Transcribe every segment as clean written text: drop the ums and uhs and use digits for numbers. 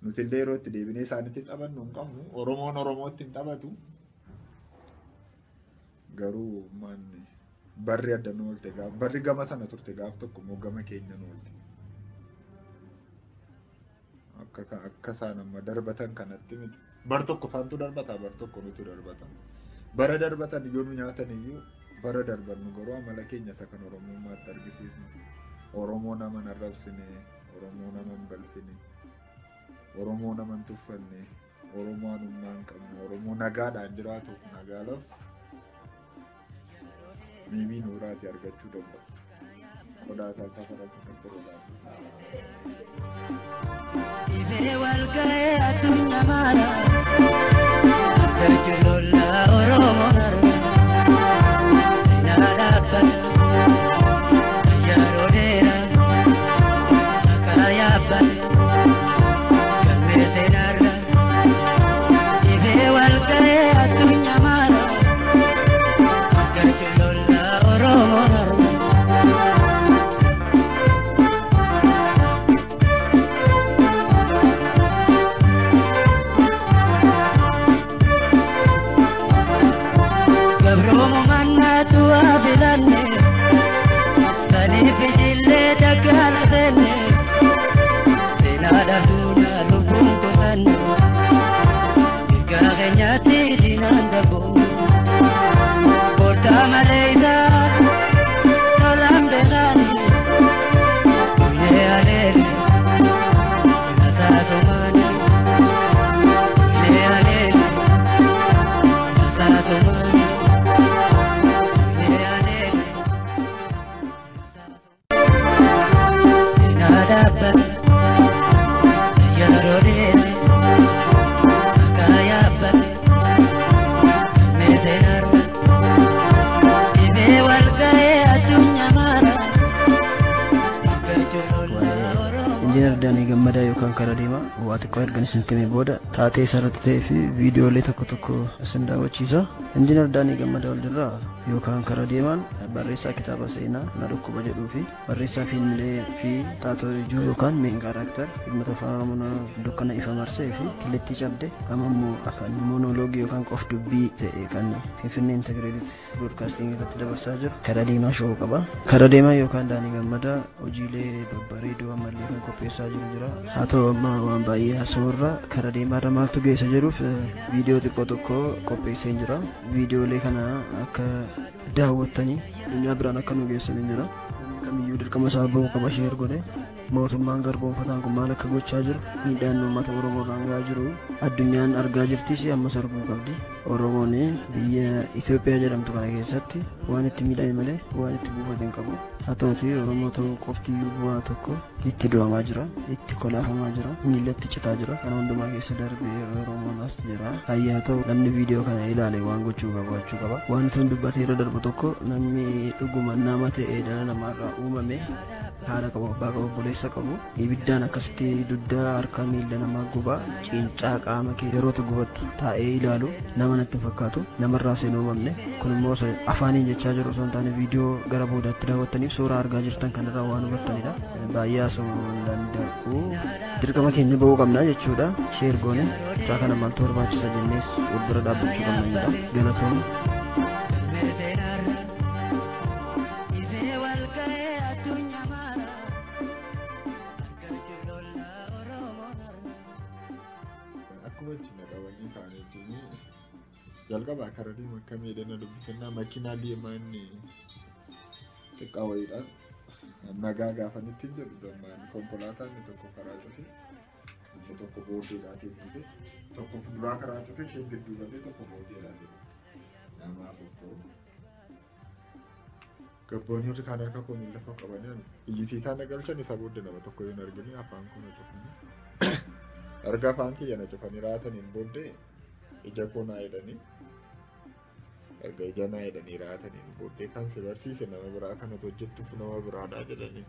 Nuti illee yeroo itti deebinee isaanitti taphannu hin qabnu. Oromoon Oromootti hin taphatu. Garuu manni barri adda nu oolte gaaf barri gama sana turte gaaf tokko immoo gama keenya nu oolte. Akka isaan amma darbatan kanatti miti. Bar tokko isaantu darbata, bar tokko nutu darbata. Bara darbatan yoo nu nyaatan iyyuu bara darbannu garuu amala keenya isa kan Oromummaatti argisiisnu. Oromoo nama hin arrabsine, Oromoo nama hin balfine, Oromoo nama hin tuffanne, Oromoo anummaa hin qabne, Oromoo nagaadhaan jiraatuuf nagaa labsu. Miimii nuuraati argachuu danda'a. Qodaa isaa tafarratti kan ture. Ifee wal ga'ee addunyaa maara. Garjulolla Oromoo narra. Seenaa dhaabbata. Yeroo dheeraa. Akka yaabbate. Galmee seenaarra. Ifee wal ga'ee addunyaa maara. Garjulolla Oromoo narra. Gabroomu mannaatu waa filanne saniif ijillee daggaala seenne seenaadhaaf duudhaa lubbuun kusanne mirgaa keenyaatti diinaan dabboonne poortaa malee isaa tolaan beekaani guyyee aleele masaasomaani guyyee aleele masaasomaani. Injiinar Daanii Gammadaa yookaan karaa deemaa waa xiqqoo ergan isin himee booda taatee isarratti ta'ee fi viidiyoolee tokko tokko isin daawwachiisa. Injiinar Daanii Gammadaa Waldirraa yookaan karaa deemaan barreessaa kitaaba seenaa na dhukkuba jedhuu fi barreessaa fiilmilee fi taatoo ijoo yookaan main character dhimma afaan Oromoo dukkana ifa marsee fi kilittii cabde amma immoo kan moonoloogii yookaan qof dubbii ta'e kan Finfinnee Integrated Broadcasting irratti dabarsaa jiru karaa deemaa showuu qaba. Karaa deemaa yookaan Daanii Gammadaa hojiilee babbareedoo ammallee kan qopheessaa jiru jira. Haa ta'u amma waan baay'ee haasawurra karaa deemaarra maaltu geessa jedhuuf viidiyoo xiqqoo tokko qopheessee jira. Viidiyoolee kana akka daawwattanii addunyaa biraan akka nu geessanii jira. Namni kamiyyuu dirqama isaa bahuu qaba share godhe. Mootummaan garboomfataan kun maal akka gochaa jiru miidhaan uummata Oromoo irraan gahaa jiru addunyaan argaa jirtis ammas arguu qabdi. Oromoon biyya Itoophiyaa jedhamtu kana keessatti waan itti miidhame malee waan itti buufate hin qabu. Haa ta'uti Oromoo ta'uu qoftiyyuu bu'aa tokko itti du'amaa jira, itti kolaafamaa jira, miillatti citaa jira. Kana hundumaa keessa darbee Oromoon as jira. Hayyaa ta'u namni viidiyoo kana ilaale waan gochuu qabu gochuu qaba. Wanti sun dubbatee irra darbu tokko namni dhuguma nama ta'ee dhala namaarraa uumame haadha qabu, abbaa qabu, obboleessa qabu. Ibiddaan akkasitti dugda harka miilla namaa gubaa cincaa qaama kee yerootu gubattu taa'ee ilaalu nama natti hin fakkaatu. Namarraa seenuu uumamne. Kun immoo afaaniin jechaa jiru osoo hin taane viidiyoo gara boodaatti daawwattaniif suuraa argaa jirtan kanarraa waan hubattanidha. Baay'ee haasa'uu hin danda'u. Dirqama keenya bahuu qabna jechuudha. Share goone mucaa kana maaltu barbaachisa jennees wal bira dhaabbachuu qabna jedha. Galatooma. Ifee wal ga'ee addunyaa maara. Garjulolla Oromoo narra. Akkuma itti na qabanii ta'aniitiin jalqabaa karaa deemaa akka miidhana dubbisannaa makiinaa deemaa inni xiqqaa wayiidhaan nagaa gaafanitti hin jedhu dammaan konkolaataan inni tokko karaa cufe inni tokko booddeedhaatiin dhufe tokko fuulduraa karaa cufe isheen gidduu galee tokko booddeedhaatiin dhufe namaaf of ta'u. Gabboonni warri kaan harka koo miila koo qabanii iyyisiisaa na galchan isa booddee nama tokko hin argine afaan koo na cufanii. Erga afaan kiyya na cufanii raataniin booddee ija koo naa hidhanii erga ija naa hidhanii raataniin booddee kan si barsiise nama biraa kanatu hojjettuuf nama biraadhaa jedhanii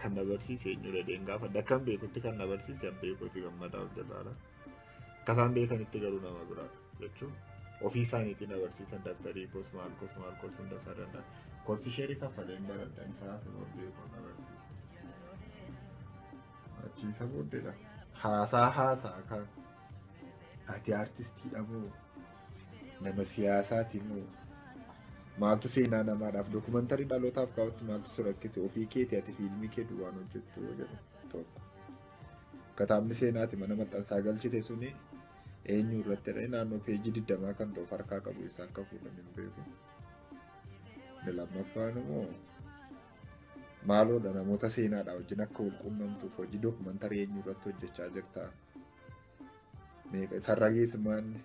kan na barsiise eenyu jedheen gaafadha. Akkan beekutti kan na barsiise an beekuuti gammadaa hojjetaadha. Akka isaan beekanitti garuu nama biraa jechuun ofii isaaniitiin na barsiisan dabtarii koos maal koos maal koos hunda isaa danda'a. Kosti sheerii kaffaleen baradhan isaa fi beekuu na barsiise. Achiisa booddeedha. Haasaa haasaa kan ati aartistiidha moo nama siyaasaati moo maaltu seenaa namaadhaaf dookumantarii dhalootaaf kaawwatti maaltu si rakkise ofii keeti ati fiilmii kee duwwaan hojjettu jedhu tokko. Kitaabni seenaati mana maxxansaa galchite suni eenyu irratti jedhanii naannoo peejii 20 kan ta'u harkaa qabu isaa akka fuudhan hin beeku. Inni lammaffaan immoo maaloodha namoota seenaadhaa wajjin akka wal quunnamtuuf hojii dookumantarii eenyu irratti hojjechaa jirta. Meeqa isarra geesse maanni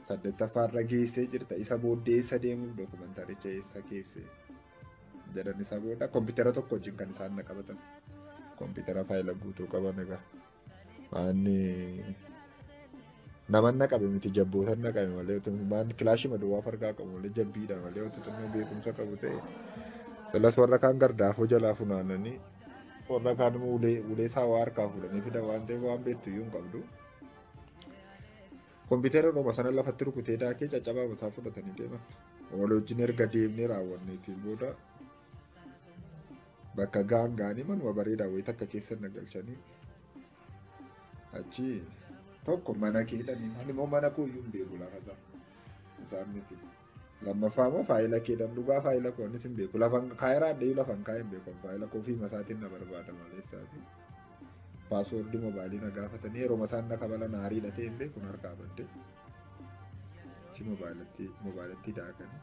saddeettaffaarra geessee jirta isa booddee eessa deemuuf dookumantaricha eessa geesse jedhan isa booda kompiitara tokko wajjin kan isaan na qabatan. Kompiitara faayila guutuu qaban egaa. Maanni naman na qabe miti jabbootan na qabe malee maanni kilaashii maduwaa fargaa qabu malee jabbiidha malee wanti xinnoo beekumsa qabu ta'e. Silas warra kaan gardaafoo jalaa funaananii warra kaan immoo ulee saawaa harkaa fuudhanii fidan waan ta'eef waan beektu iyyuu hin qabdu. Kompiitara rooma sana lafatti rukutee daakee caccabaa mataa fudhatanii deeman. Wal wajjin erga deemnee raawwanneetiin booda bakka gaan gaanii manuma bareedaa wayii takka keessa na galchanii achi tokko mana keedhanii ani immoo mana koo iyyuu hin beeku lafa isaa isaan miti. Lammaffaa immoo faayila keedhan dhugaa faayila koo anis hin beeku lafan kaayiraa adda lafan kaayee hin beeku faayila koo ofii mataatiin na barbaada malee isaati. Paaswoordii mobaayilii na gaafatanii yeroo mataan na kabala na hariidha ta'e hin beeku harkaa badde. Achi mobaayilatti daakanii.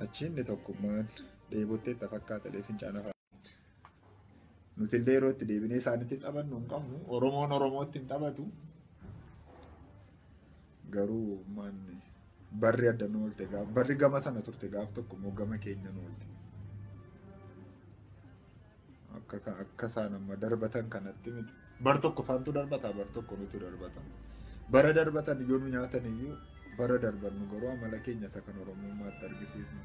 Achi inni tokkummaan dheebottee itti fakkaata dheef fincaana afaan. Nuti illee yeroo itti deebinee isaanitti taphannu hin qabnu. Oromoon Oromootti hin taphatu. Garuu maanni barri adda nu oolte gaaf barri gama sana turte gaaf tokko immoo gama keenya nu oolte. Akka isaan amma darbatan kanatti miti. Bar tokko isaantu darbata bar tokko nutu darbata. Bara darbatan yoo nu nyaatan iyyuu bara darbannu garuu amala keenya isa kan Oromummaatti argisiisnu.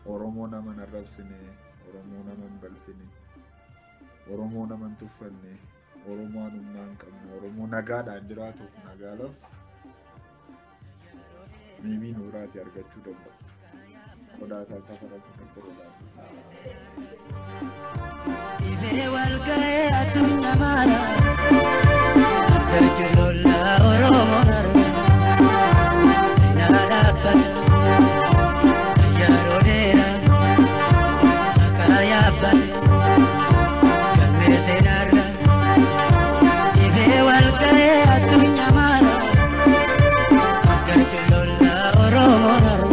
Oromoo nama hin arrabsine, Oromoo nama hin balfine, Oromoo nama hin tuffanne, Oromoo anummaa hin qabne, Oromoo nagaadhaan jiraatuuf nagaa labsu. Miimii nuuraati argachuu danda'a. Qodaa isaa tafarratti kan ture laata. Ifee wal ga'ee addunyaa maara. Galchu lola Oromoon har'a. Seenaa dhaabbata. Yeroo dheeraa. Akka yaabbate. Galmee seenaarra. Ifee wal ga'ee addunyaa maara. Galchu lola Oromoon har'a.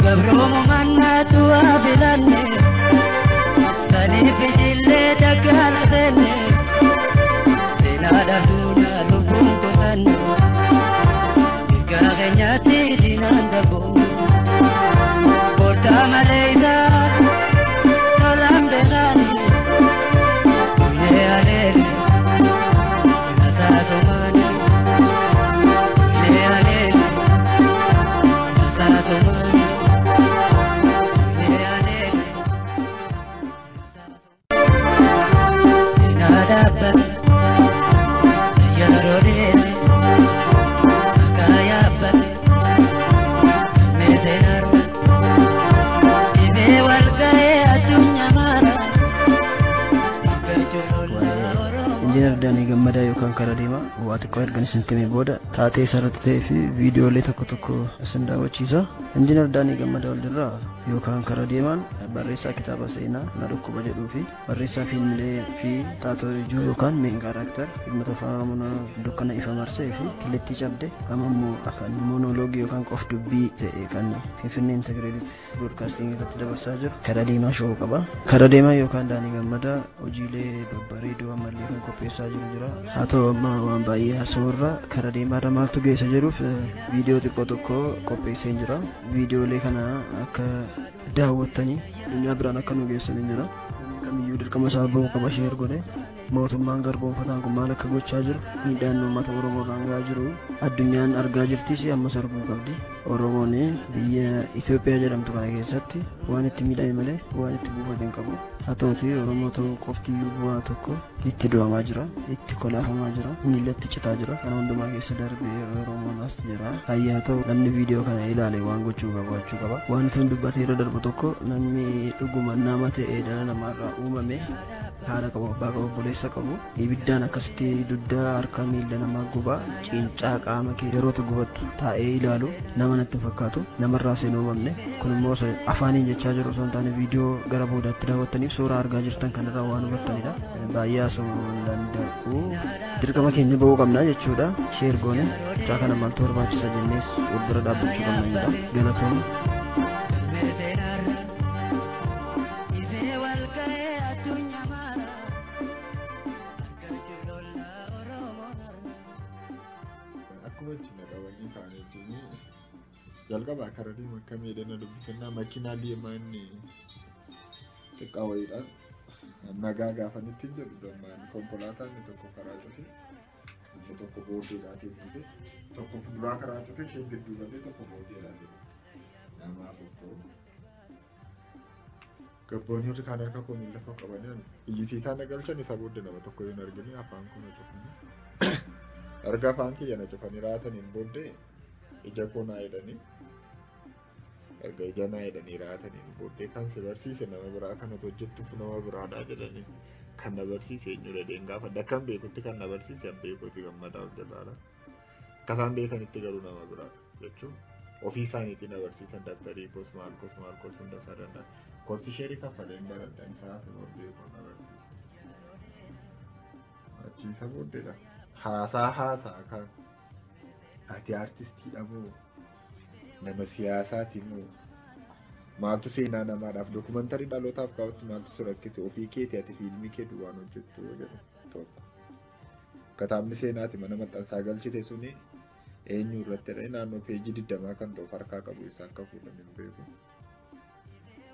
Gabroomu mannaatu haa filanne saniif ijoollee daggaala seenne seenaadhaaf duudhaa lubbuun kusanne mirgaa keenyaatti diinaan dabboonne portaa malee isaa tolaan beekaani kunnee aleele nasaasomaani kunnee aleele nasaasomaani. Injiinar Daanii Gammadaa yookaan karaa deemaa waa xiqqoo ergan isin himee booda taatee isarratti ta'ee fi viidiyoolee tokko tokko isin daawwachiisa. Injiinar Daanii Gammadaa Waldirraa yookaan karaa deemaan barreessaa kitaaba seenaa na dhukkuba jedhuu fi barreessaa fiilmilee fi taatoo ijoo yookaan meen kaaraakter dhimmoota afaan Oromoo dukkana ifa marsee fi kilittii cabde amma immoo akka moonoloogii yookaan qof dubbii ta'e kan Finfinnee Integreetit Broadcasting irratti dabarsaa jiru karaa deemaa showuu qaba. Karaa deemaa yookaan Daanii Gammadaa hojiilee babbareedoo ammallee kan qopheessaa jiru jira. Haa ta'u amma waan baay'ee haasawurra karaa deemaarra maaltu geessa jedhuuf viidiyoo xiqqoo tokko qopheessee jira. Viidiyoolee kana akka daawwattanii addunyaa biraan akka nu geessanii jira. Namni kamiyyuu dirqama isaa bahuu qaba sheer godhe. Mootummaan garboomfataan kun maal akka gochaa jiru miidhaan uummata Oromoo irraan gahaa jiru addunyaan argaa jirtis ammas arguu qabdi. Oromoon biyya Itoophiyaa jedhamtu kana keessatti waan itti miidhame malee waan itti buufate hin qabu. Haa ta'utii Oromoo ta'uu qoftiyyuu bu'aa tokko itti du'amaa jira, itti kolaafamaa jira, miillatti citaa jira. Kana hundumaa keessa darbee Oromoon as jira. Hayyaa ta'u namni viidiyoo kana ilaale waan gochuu qabaachuu qaba. Wanti hin dubbatee irra darbu tokko namni dhuguma nama ta'ee dhala namaarraa uumame haadha qabu, abbaa qabu, obboleessa qabu ibiddaan akkasitti dugda harka miilla namaa gubaa cincaa qaama kee yerootu gubattu taa'ee ilaalu nama natti fakkaatu namarraa seenuu uumamne. Kun immoo afaaniin jechaa jiru osoo hin taane viidiyoo gara boodaatti daawwattaniif suuraa argaa jirtan kanarraa waan hubattanidha. Baay'ee haasa'uu hin danda'u. Dirqama keenya ba'uu qabna jechuudha. Share goone mucaa kana maaltu barbaachisa jennees wal bira dhaabbachuu qabna jedha. Galatooma. Akkuma itti na qabanii ka'aniitiin jalqaba karaa deema akka miidhagina dubbisannaa makiinaa deemaa inni xiqqaa wayiidhaan nagaa gaafanitti hin jedhu dammaan konkolaataan inni tokko karaa cufe inni tokko booddeedhaatiin dhufe tokko fuulduraa karaa cufe isheen gidduu galee tokko booddeedhaatiin namaaf of ta'u. Gabboonni warri kaan harka koo miila koo qabanii iyyisiisaa na galchan isa booddee nama tokko hin argine afaan koo na cufanii. Erga afaan kiyya na cufanii raataniin booddee ija koo naa hidhanii erga ija naa hidhanii raataniin booddee kan si barsiise nama biraa kanatu hojjettuuf nama biraadhaa jedhanii kan na barsiise eenyu jedheen gaafadha. Akkan beekutti kan na barsiise an beekuuti gammadaa hojjetaadha. Akka isaan beekanitti garuu nama biraa jechuun ofii isaaniitiin na barsiisan dabtarii koos maal koos maal koos hunda isaa danda'a. Kosti sheerii kaffaleen baradhan isaa fi beekuu na barsiise. Achi isa booddeedha. Haasaa haasaa kan ati aartistiidha moo nama siyaasaati moo maaltu seenaa namaadhaaf dookumantarii dhalootaaf kaawwatti maaltu si rakkise ofii keeti ati fiilmii kee duwwaan hojjettu jedhu tokko. Kitaabni seenaati mana maxxansaa galchite suni eenyu irratti jedhanii naannoo peejii 20 kan ta'u harkaa qabu isaa akka fuudhan hin beeku.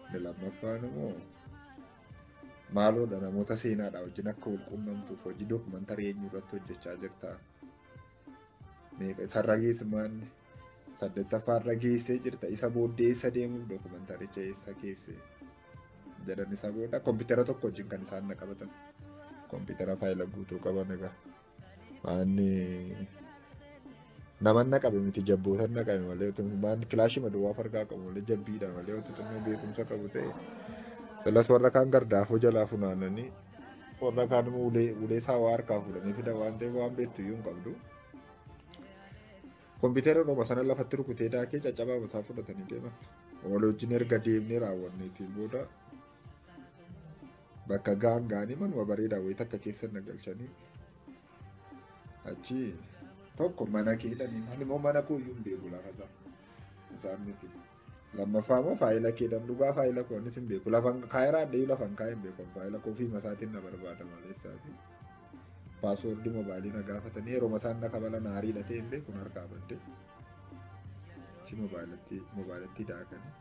Inni lammaffaan immoo maaloodha namoota seenaadha wajjin akka wal quunnamtuuf hojii dookumantarii eenyu irratti hojjechaa jirta. Meeqa isarra geesse maanni saddeettaffaarra geessee jirta isa booddee eessa deemuuf dookumantaricha eessa geesse jedhan isa booda kompiitara tokko wajjin kan isaan na qabatan. Kompiitara faayila guutuu qaban egaa. Maanni nama na qabe miti jabboota na qabe malee maanni kilaashii maduwaa fargaa qabu malee jabbiidha malee wanti xinnoo beekumsa qabu ta'e. Silas warra kaan gardaafoo jalaa funaananii warra kaan immoo ulee saawaa harkaa fuudhanii fidan waan ta'eef waan beektu iyyuu hin qabdu. Kompiitara rooma sana lafatti rukutee daakee caccabaa mataa fudhatanii deeman. Wal wajjin erga deemnee raawwanneetiin booda bakka gaan gaanii manuma bareedaa wayii takka keessa na galchanii achi tokko mana keedhanii ani immoo mana koo iyyuu hin beeku lafa isaa isaan miti. Lammaffaa immoo faayila keedhan dhugaa faayila koo anis hin beeku lafan kaayiraa adda lafan kaayee hin beeku faayila koo ofii mataatiin na barbaada malee isaati. Paaswoordii mobaayilii na gaafatanii yeroo mataan na kabala na hariidha ta'e hin beeku harkaa badde. Achi mobaayilatti daakanii.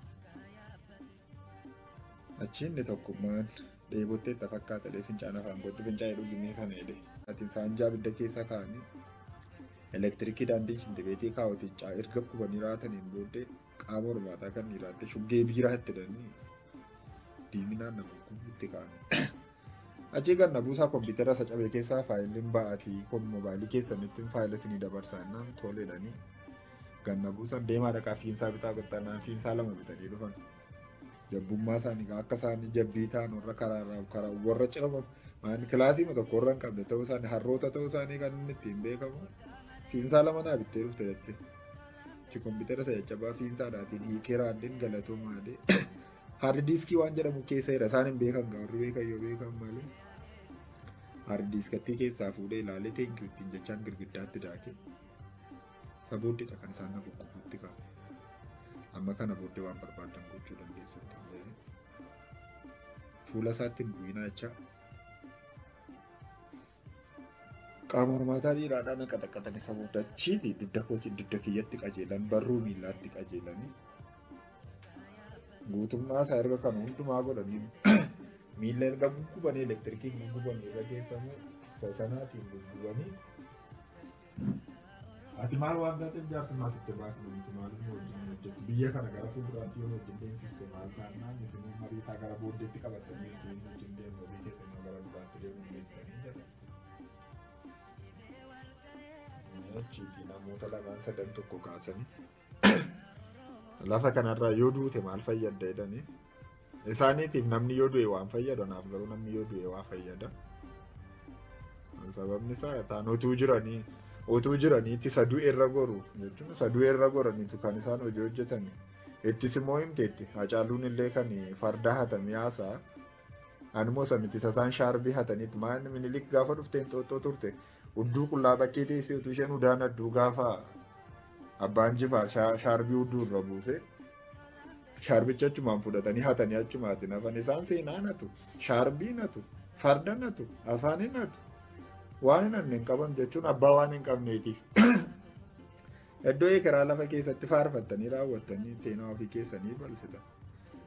Achi inni tokko maal dheebottee itti fakkaata jedhee fincaan afaan kootti fincaa'ee dhugimee kana jedhe. Ati saanjaa abidda keessa kaa'anii elektirikii daandii shintibeetii kaa'utiin erga gubanii raataniin booddee qaama hormaataa kan dhiiraatti shuggee biiraa itti hidhanii diiminaan nama gubuutti kaa'anii. Achii ganna buusaa kompiitara isa cabee keessaa faayiliin ba'atii kun mobaayilii keessanitti faayila isinii dabarsaa jennaan tole jedhanii ganna buusan deemaa dhaqaa fiinsaa bitaa qoxxanaan fiinsaa lama bitanii dhufan. Jabbummaa isaanii akka isaanii jabbii ta'an warra karaarraa karaa warra cirama maanni kilaasii tokko warra hin qabne ta'uu isaanii harroota ta'uu isaanii kan inni ittiin beekamu fiinsaa lama naa bittee dhufte jette. Achi kompiitara isa caccabaa fiinsaadhaatiin hiikee raaddiin galatoomaa jedhee. Haardi diiskii waan jedhamu keessa jira isaan hin beekan gaa warri beekan yoo beekan malee. Haardi diiskattii keessaa fuudhee ilaalee teenkii ittiin jechaan girgiddaatti daakee. Isa booddeedha kan isaan na kukkufuutti kaa'e. Amma kana booddee waan barbaadan gochuu dandeessu ittiin jedhee. Fuula isaatti hin bu'inaa jechaa. Qaama hormaataa dhiiraadhaan akka xaqqatan isa booda achiiti dugda kootiin dugda kiyyatti qajeelan barruu miillaatti qajeelanii. Guutummaa isaa erga kana hundumaa godhanii miilla erga guggubanii elektirikiin guggubanii irra geessamu isa sanaatiin guggubanii Ati maal waan taateef jaarsummaa sitti baasne miti maaliif nu wajjin hojjettu biyya kana gara fuulduraatti yoo wajjin deemsiste maal taanaan isin marii isaa gara booddeetti qabatanii ittiin wajjin deemnu ofii keessan yoo gara duraatti deemuu beektanii jedha. Achiitii namoota lamaan sadan tokko kaasanii lafa kanarraa yoo duute maal fayyadda jedhanii isaaniitiif namni yoo du'e waan fayyadu anaaf garuu namni yoo du'e waa fayyada. Sababni isaa isaan utuu jiraniitti isa du'e irra goru jechuun isa du'e irra goraniitu kan isaan hojii hojjetan. Ittis immoo himteetti Hacaaluun illee kan farda hatamee haasa'a. Animmoo isa miti isa isaan shaarbii hataniitti maal Minilik gaafa dhufteen xooxxoo turte hudduu qullaa bakkee teessee utuu isheen udaan adduu gaafa abbaan jifaa shaarbii hudduu irra buuse. Shaarbicha achumaan fudhatanii hatanii achumaatiin hafan isaan seenaa natu shaarbii natu farda natu afaan natu waan hin hanne hin qaban jechuun abbaa waan hin qabneetiif. Iddoo ekeraa lafa keessatti faarfattanii raawwattanii seenaa ofii keessanii balfitan.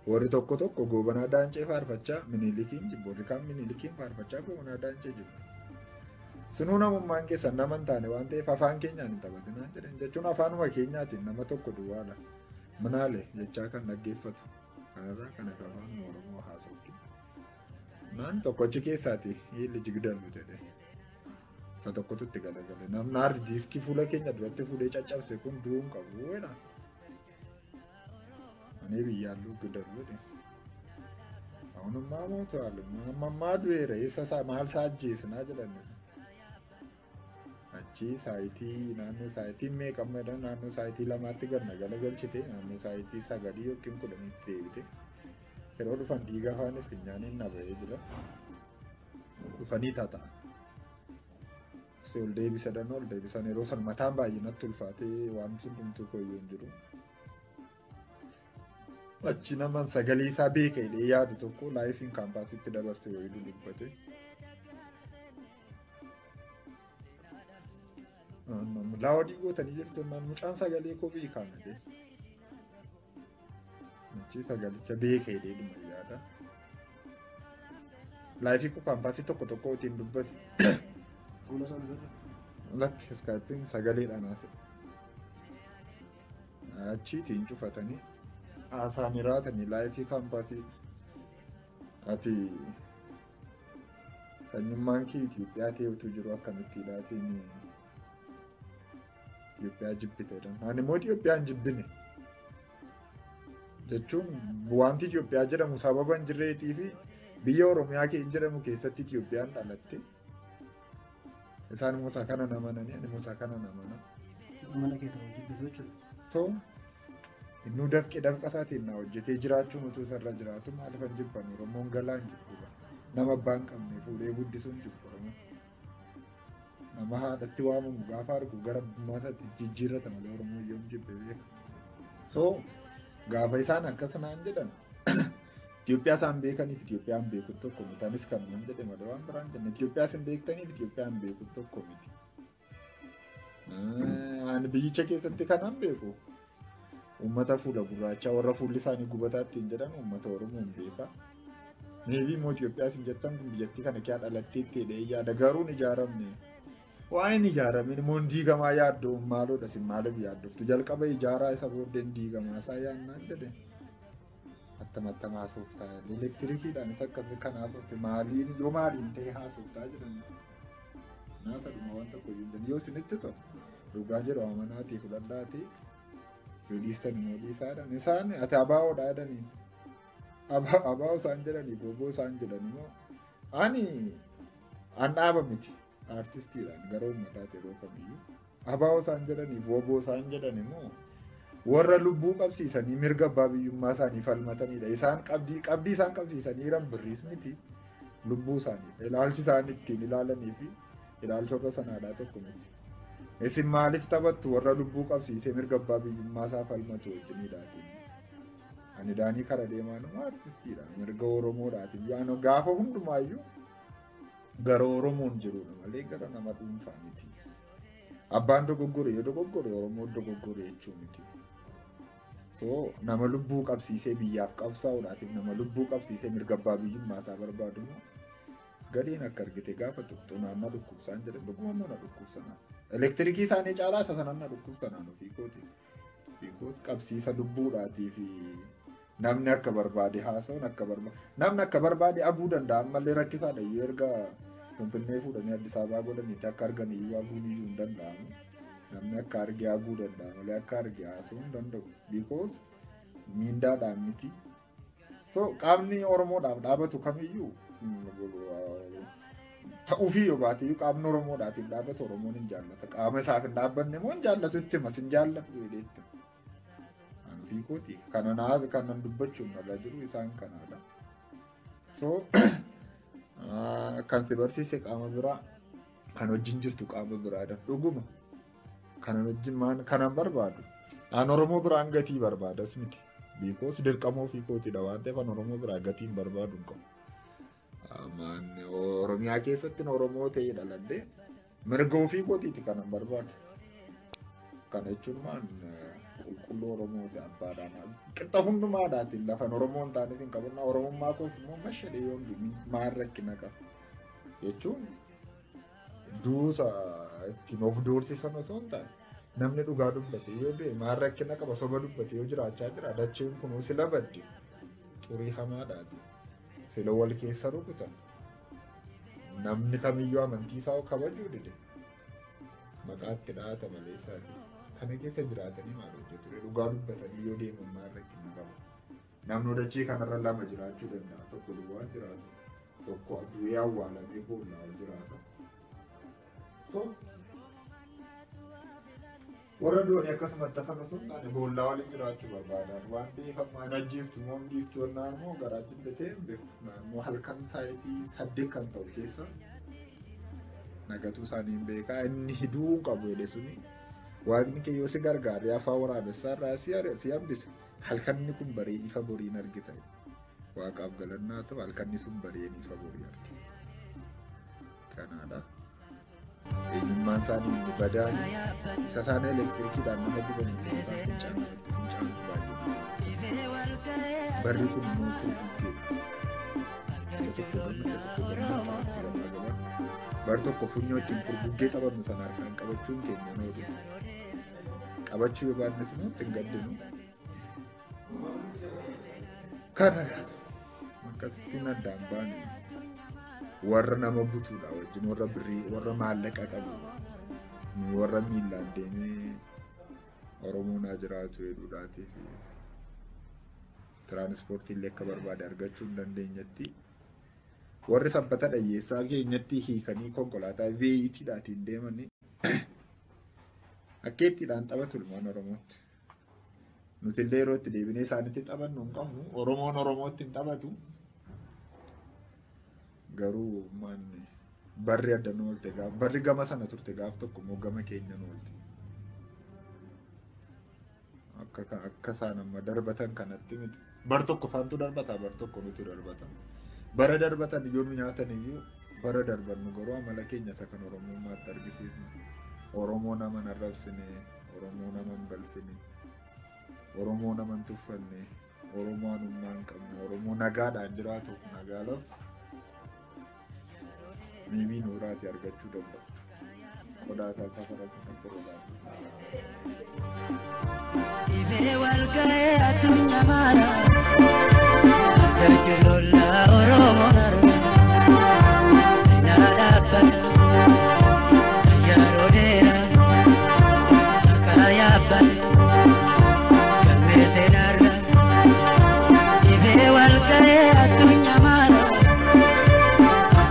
Warri tokko tokko Goobanaa Daancee faarfachaa Minilikiin jibbu warri kaan Minilikiin faarfachaa Goobanaa Daancee jibbu. Sinuu namummaan keessan nama hin taane waan ta'eef afaan keenyaan hin taphatinaa jedhan jechuun afaanuma keenyaatiin nama tokko duwwaadha. Manaale jechaa kan dhaggeeffatu kanarraa kan afaan Oromoo haasofti. Naan tokko achi keessaati hiilli jigdallu jedhe. Isa tokkotu itti galagale. Namni hardi diiskii fuula keenya duratti fuudhee caccabse kun du'uu hin qabu jedha. Ani biyyaallu gidallu jedhe. Ahunummaa mootuwaal ammaa du'eera eessa isaa maal isaa ajjeesnaa jedhan. Achi saayitii naannoo saayitii meeqa jedhan naannoo saayitii 2tti ganna galagalchite naannoo saayitii 9 yookiin 10tti deebite. Yeroo dhufan dhiiga afaanii finyaaniin na ba'ee jira. Dhufanii tata'a. Si ol deebisan ol deebisan yeroo san mataan baay'ee natti ulfaatee waan hundumtuu koyyoo hin jiru. Achi naman sagalee isaa beeka jedhee yaadu tokko laayifiin kaampaasitti dabarse wayii dubbate. Laawwadii gootanii jirtu naan mucaan sagalee koo beekaa malee. Achi sagalicha beeka jedhee dhuma yaada. Laayifii koo kaampaasii tokko tokko ittiin dubbate. Fuula isaa agarra. Lakki iskaayippiin sagaleedhaan haasa'e. Achiitiin cufatanii haasa'anii raatanii laayifii kaampaasii ati sanyummaan kee Itoophiyaa ta'e utuu jiru akkamitti ilaatiin Itoophiyaa jibbite jedhan. Ani immoo Itoophiyaa hin jibbine jechuun wanti Itoophiyaa jedhamu sababa hin jirreetii fi biyya Oromiyaa jedhamu keessatti Itoophiyaan dhalatte. Isaan immoo isaa kana namananii ani immoo isaa kana namana. Mana kee ta'u jibbitu jechuudha. So innuu dafqee dafqa isaatiin na hojjetee jiraachuun utuu isarra jiraatu maaliif jibban Oromoon galaa hin jibbu. Nama abbaa hin qabne fuudhee guddisuun jibbu Oromoon. Nama haadhatti waamamu gaafa argu gara abbummaa isaatti jijjiirrata malee Oromoon yoom jibbe beeka. So gaafa isaan akkas naan jedhan Itoophiyaa isaan beekaniif Itoophiyaan beeku tokko miti. Anis kan nuun jedhe malee waan biraan jenne Itoophiyaa isin beektaniif Itoophiyaan beeku tokko miti. Ani biyyicha keessatti kanan beeku uummata fuula gurraachaa warra fuulli isaanii gubataa ittiin jedhan uummata Oromoo hin beeka. Meebii immoo Itoophiyaa isin jettan kun biyyattii kana kee dhalattee itti jedhee yaada garuu hin ijaaramne. Waa'een ijaaramin immoo hin diigamaa yaaddoo maaloodha isin maaliif yaaddoftu jalqaba ijaaraa isa booddee hin diigamaa isaa yaannaan jedhe. Attamattama haasoftaa elektirikiidhaan isa akkas kan haasofte maaliin yoo maaliin ta'e haasoftaa jedhan. Naasadhuma waan tokko iyyuu hin jedhan yoo isinitti tolu dhugaa jedhu amanaatii fudhadhaatii yoo dhiistan immoo dhiisaadhaan isaan ati abaawoodha jedhanii abaa'oo isaan jedhaniif oboo isaan jedhan immoo ani an dhaaba miti aartistiidhaan gara uummataati yeroo kamiyyuu abaa'oo isaan jedhaniif oboo isaan jedhan immoo warra lubbuu qabsiisanii mirga abbaa biyyummaa isaanii falmatanidha. Isaan qabdii isaan qabsiisanii jiran birriis miti lubbuu isaanii ilaalchi isaan ittiin ilaalanii fi ilaalcha warra sanaadhaa tokko miti. Isin maaliif taphattu warra lubbuu qabsiisee mirga abbaa biyyummaa isaa falmatu wajjiniidhaatiin. Ani Daanii kara deemaan immoo aartistiidha mirga Oromoodhaatiin. Yaani gaafa hundumaayyuu gara Oromoon jirudha malee gara nama dhuunfaa miti. Abbaan dogoggore yoo dogoggore Oromoon dogoggore jechuu miti. So nama lubbuu qabsiisee biyyaaf qabsaa'uudhaatiif nama lubbuu qabsiisee mirga abbaa biyyummaa isaa barbaadu immoo galiin akka argite gaafa tuqxu naannoo dhukkubsaan jedhan dhuguma mana dhukkubsanaa. Elektirikii isaanii caalaa isa sanan na dhukkubsa naan ofii kooti. Because qabsiisa lubbuudhaatii fi namni akka barbaade haasa'uun akka barbaade namni akka barbaade aguu danda'a ammallee rakkisaadha iyyuu erga Finfinnee fuudhanii Addis Ababaa godhaniitti akka argan iyyuu aguun iyyuu hin danda'amu. Namni akka arge aguu danda'a malee akka arge haasa'uu hin danda'u. Because miindaadhaan miti. So qaamni Oromoodhaaf dhaabatu kamiyyuu ta'uufii yoo baate iyyuu qaamni Oromoodhaatiif dhaabatu Oromoon hin jaallata. Qaama isaaf hin dhaabbanne immoo hin jaallatu itti himas hin jaalladhu jedhee itti hima. Ani ofii kooti. Kana naa kanan dubbachuun narra jiru isaan kanaadha. So kan si barsiise qaama biraa kan wajjin jirtu qaama biraadha. Dhuguma kanan wajjin maan kanan barbaadu. An Oromoo biraan gatii barbaadas miti. Because dirqama ofii kootiidha waan ta'eef an Oromoo biraa gatii hin barbaadu hin qabu. Maan Oromiyaa keessatti Oromoo ta'ee dhaladhee mirga ofii kootiiti kanan barbaadu. Kana jechuun maan qulqulluu Oromooti abbaadhaan qixa hundumaadhaatiin lafan Oromoo hin taaneef hin qabu. Oromummaa koof immoo mashadee yoon maal rakkina qaba jechuun duusa ittiin of doorsisan osoo hin taane namni dhugaa dubbate yoo du'e maal rakkina qaba soba dubbate yoo jiraachaa jira dacheen kunuu sila badde xurii hamaadhaati sila wal keessa rukutan namni kamiyyuu amantii isaa kabajuu dide maqaatti dhahata malee isaati. Kana keessa jiraatanii maal hojjetu? Dhugaa dubbatanii yoo deeman maal rakkina qaba? Namni dachee kanarra lama jiraachuu danda'a. Tokko duwwaa jiraata. Tokko du'ee awwaalamee boollaa jiraata. So warra du'anii akkasumatti hafan osoo hin taane boollaa waliin jiraachuu barbaadan. Waan ta'eef amma hin ajjeestu moo hin dhiistu jennaan immoo garaa jibbatee hin beeku. Naannoo halkan sa'aatii 8 kan ta'u keessa nagatuu isaanii hin beekaa. Inni hiduu hin qabu jedhe suni. Waaqni kee yoo si gargaaree afaan waraabessaa irraa si hambise halkanni kun baree ifa boriin argita. Waaqaaf galannaa ta'u halkanni sun bareen ifa borii arge. Kanaadha. Eenyummaan isaanii inni badaan isa isaan elektirikiidhaan nama gubanii fi isaan fincaan namatti fincaantu baay'ee nama. Barri kun immoo furguggee. Isa tokko gama isa tokko gama qabatti gabaa gabaa. Bar tokko funyoo ittiin furguggee qabannu sana harkaan qabachuun keenya nu oolu. Qabachuu yoo baannes immoo ittiin gaddinu. Kana akkasittiin addaan baane warra nama butuudha wajjin warra birrii warra maallaqa qabu warra miillaan deemee Oromoon haa jiraatu jedhuudhaatii fi tiraanispoortii illee akka barbaade argachuu hin dandeenyetti warri sabbata dhayyeessaa keenyatti hiikanii konkolaataa V8dhaatiin deemanii akkeettiidhaan taphatu ilmaan Oromootti. Nuti illee yeroo itti deebinee isaanitti taphannu hin qabnu. Oromoon Oromootti hin taphatu. Garuu manni barri adda nu oolte gaaf barri gama sana turte gaaf tokko immoo gama keenya nu oolte. Akka isaan amma darbatan kanatti miti. Bar tokko isaantu darbata bar tokko nuti darbata. Bara darbatan yoo nu nyaatan iyyuu bara darbannu garuu amala keenya isa kan Oromummaatti argisiifnu. Oromoo nama hin arrabsine, Oromoo nama hin balfine, Oromoo nama hin tuffanne, Oromoo anummaa hin qabne, Oromoo nagaadhaan jiraatuuf nagaa labsu. Miimii nuuraati argachuu danda'u. Qodaa isaa tafarratti kan ta'u laata. Dhibee wal ga'ee addunyaa maara. Garjulolla Oromoon arga. Seenaa dhaabbata. Yeroo dheeraa. Harka yaabbate. Galmee seenaarra. Dhibee wal ga'ee addunyaa maara.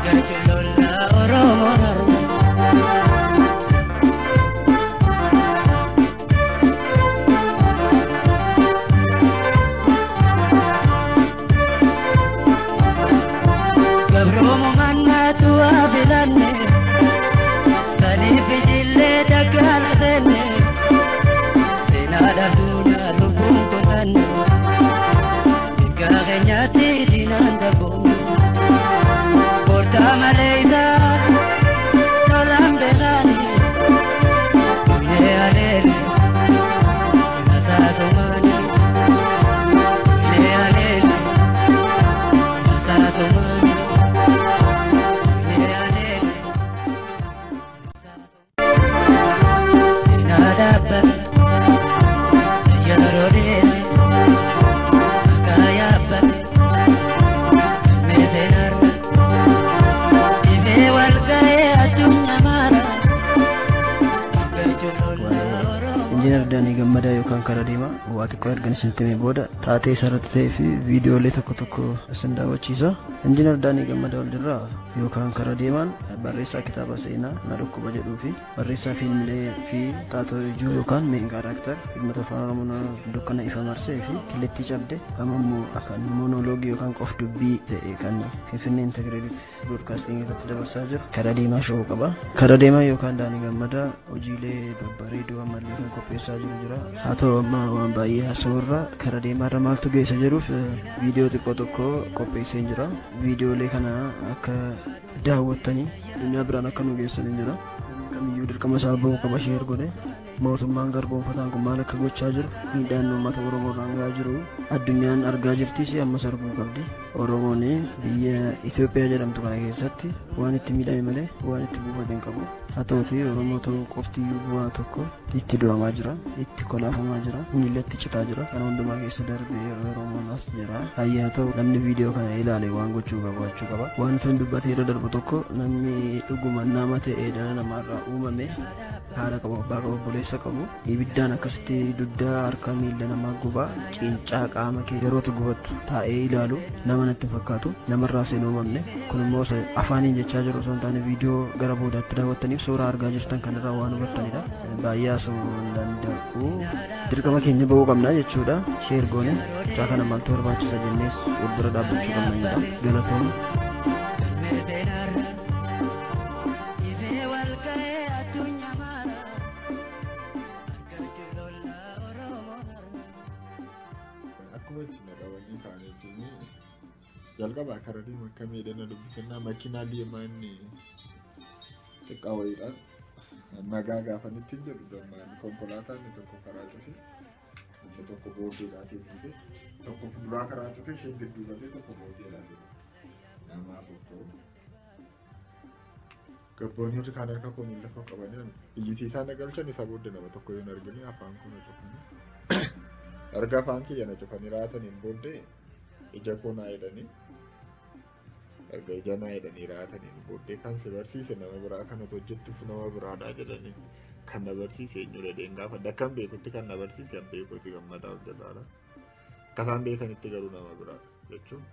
Garjulolla Oromoon arga. Gabroomu mannaatu waa filanne saniif ijillee daggaala seenne Injiinar Daanii Gammadaa yookaan karaa deemaa waa xiqqoo ergan isinitti himee booda taatee isarratti ta'ee fi viidiyoolee tokko tokko isin daawwachiisa. Injiinar Daanii Gammadaa Waldirraa yookaan karaa deemaan barreessaa kitaaba seenaa na dhukkuba jedhuu fi barreessaa fiilmilee fi taatoo ijoo yookaan main character dhimmoota afaan Oromoo dukkana ifa marsee fi killettii cabde amma immoo kan moonoloogii yookaan qof dubbii ta'e kan Finfinnee Integrated Broadcasting irratti dabarsaa jiru karaa deemaa showuu qaba. Karaa deemaa yookaan Daanii Gammadaa hojiilee babbareedoo ammallee kan qopheessaa jiru jira. Haa ta'u amma waan baay'ee haasa'urra karaa deemaarra maaltu geessa jedhuuf viidiyoo xiqqoo tokko qopheessee jira. Viidiyoolee kana akka daawwattanii addunyaa biraan akka nu geessanii jira. Kamiyyuu dirqama isaa bahuu qaba share godhe. Mootummaan garboomfataan kun maal akka gochaa jiru miidhaan uummata Oromoo irraan gahaa jiru addunyaan argaa jirtis ammas arguu qabdi. Oromoon biyya Itoophiyaa jedhamtu kana keessatti waan itti miidhame malee waan itti buufate hin qabu. Haa ta'utii Oromoo ta'uu qoftiyyuu bu'aa tokko itti du'amaa jira, itti kolaafamaa jira, miillatti citaa jira. Kana hundumaa keessa darbee Oromoon as jira. Hayyaa ta'u namni viidiyoo kana ilaale waan gochuu qabu gochuu qaba. Waan tun dubbatee irra darbu tokko namni dhuguma nama ta'ee dhala namaarraa uumame haadha qabu, abbaa qabu, obboleessa qabu. Ibiddaan akkasitti dugda harka miilla namaa gubaa cincaa qaama kee yerootu gubattu taa'ee ilaalu nama natti fakkaatu namarraa seen uumamne. Kun immoo afaaniin jechaa jiru osoo hin taane viidiyoo gara boodaatti daawwattaniif suuraa argaa jirtan kanarraa waan hubattanidha. Baay'ee haasa'uu hin danda'u. Dirqama keenya bahuu qabna jechuudha. Share goone mucaa kana maaltu barbaachisa jennees wal bira dhaabbachuu qabna jedha. Galatooma. Akkuma itti na qabanii kaaniitiin jalqabaa karaa deema akka miidhana dubbisannaa makiinaa deemaa inni xiqqaa wayiidhaan nagaa gaafanitti hin jedhu dammaan konkolaataan inni tokko karaa cufe inni tokko booddeedhaatiin dhufe tokko fuulduraa karaa cufe isheen dudduubatee tokko booddeedhaatiin namaaf of ta'u. Gabboonni warri kaan harka koo miila koo qabanii iyyisiisaa na galchan isa booddee nama tokko yoo hin argine afaan koo na cufanii erga afaan kiyya na cufanii raataniin booddee ija koo naa hidhanii erga ija naa hidhanii raataniin booddee kan si barsiise nama biraa kanatu hojjettuuf nama biraadhaa jedhanii kan na barsiise eenyu jedheen gaafadhe akkan beekutti kan na barsiise an beekuuti gammadaa hojjetaadha. Akka isaan beekanitti garuu nama biraadha jechuun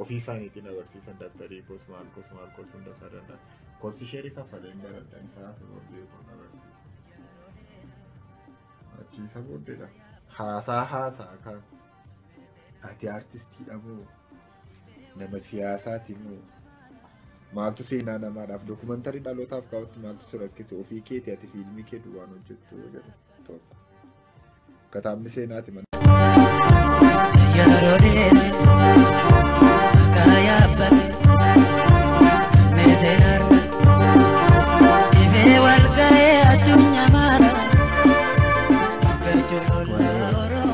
ofii isaaniitiin na barsiisan dabtarii koos maal koos maal koos hunda isaa danda'a. Kosti sheerii kaffaleen baradhan isaa fi beekuun na barsiise. Achi isa booddeedha. Haasaa haasaa kan ati artistiidha moo nama siyaasaati moo maaltu seenaa namaadhaaf dookumantarii dhalootaaf kaawwatti maaltu si rakkise ofii keeti ati fiilmii kee duwwaan hojjettu jedhu tokko. Kitaabni seenaati mana. Yeroo dheedhe maqaa yaabbate meeseen harka ifee wal ga'ee addunyaa maara.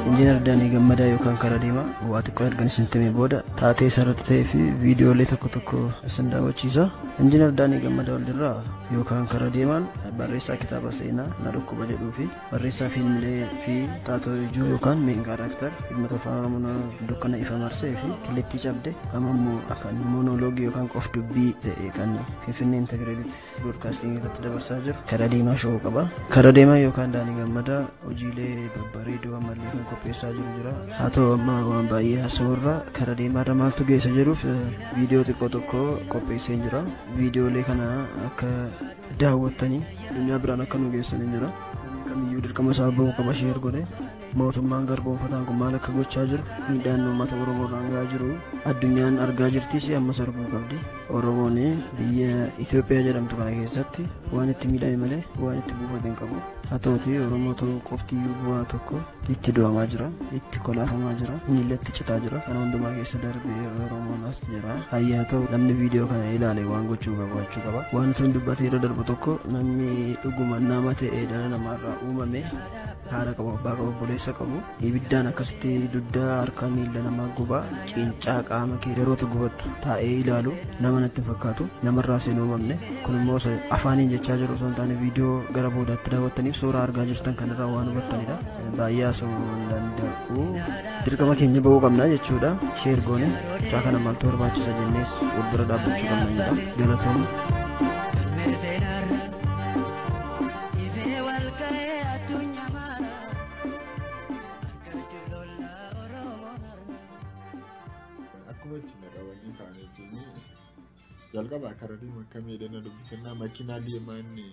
Injiinar Daanii Gammadaa yookaan karaa deemaa waa xiqqoo ergan isinitti himee booda taatee isarratti ta'ee fi viidiyoolee tokko tokko isin daawwachiisa. Injiinar Daanii Gammadaa Waldirraa yookaan karaa deemaan barreessaa kitaaba seenaa na dhukkuba jedhuu fi barreessaa fiilmilee fi taatoo ijoo yookaan main character dhimmoota afaan Oromoo dukkana ifa marsee fi killettii cabde amma immoo kan moonoloogii yookaan qof dubbii ta'e kan Finfinnee Integrated Broadcasting irratti dabarsaa jiru karaa deemaa showuu qaba. Karaa deemaa yookaan Daanii Gammadaa hojiilee babbareedoo ammallee kan qopheessaa jiru jira. Haa ta'u amma waan baay'ee haasa'urra karaa deemaarra maaltu geessa jedhuuf viidiyoo xiqqoo tokko qopheessee jira. Viidiyoolee kana akka daawwattanii addunyaa biraan akka nu geessanii jira. Kamiyyuu dirqama isaa bahuu qaba share godhe. Mootummaan garboomfataan kun maal akka gochaa jiru miidhaan uummata Oromoo irraan gahaa jiru addunyaan argaa jirtis ammas arguu qabdi. Oromoon biyya Itoophiyaa jedhamtu kana keessatti waan itti miidhame malee waan itti buufate hin qabu. Haa ta'utii Oromoo ta'uu qoftiyyuu bu'aa tokko itti du'amaa jira, itti kolaafamaa jira, miillatti citaa jira. Kana hundumaa keessa darbee Oromoon as jira. Hayyaa ta'u namni viidiyoo kana ilaale waan gochuu qabu gochuu qaba. Waan tun dubbatee irra darbu tokko namni dhuguma nama ta'ee dhala namaarraa uumame haadha qabu, abbaa qabu, obboleessa qabu. Ibiddaan akkasitti dugda harka miilla namaa gubaa cincaa qaama kee yerootu gubattu taa'ee ilaalu nama natti fakkaatu namarraa seen uumamne. Kun immoo afaaniin jechaa jiru osoo hin taane viidiyoo gara boodaatti daawwattaniif suuraa argaa jirtan kanarraa waan hubattanidha. Baay'ee haasa'uu hin danda'u. Dirqama keenya bahuu qabna jechuudha. Share goone mucaa kana maaltu barbaachisa jennees wal bira dhaabbachuu qabna jedha. Galatooma. Meeseen harka ifee wal ga'ee addunyaa maara. Akkuma itti na qabanii ka'aniitiin jalqaba karaa deema akka miidhana dubbisannaa makiinaa deemaa inni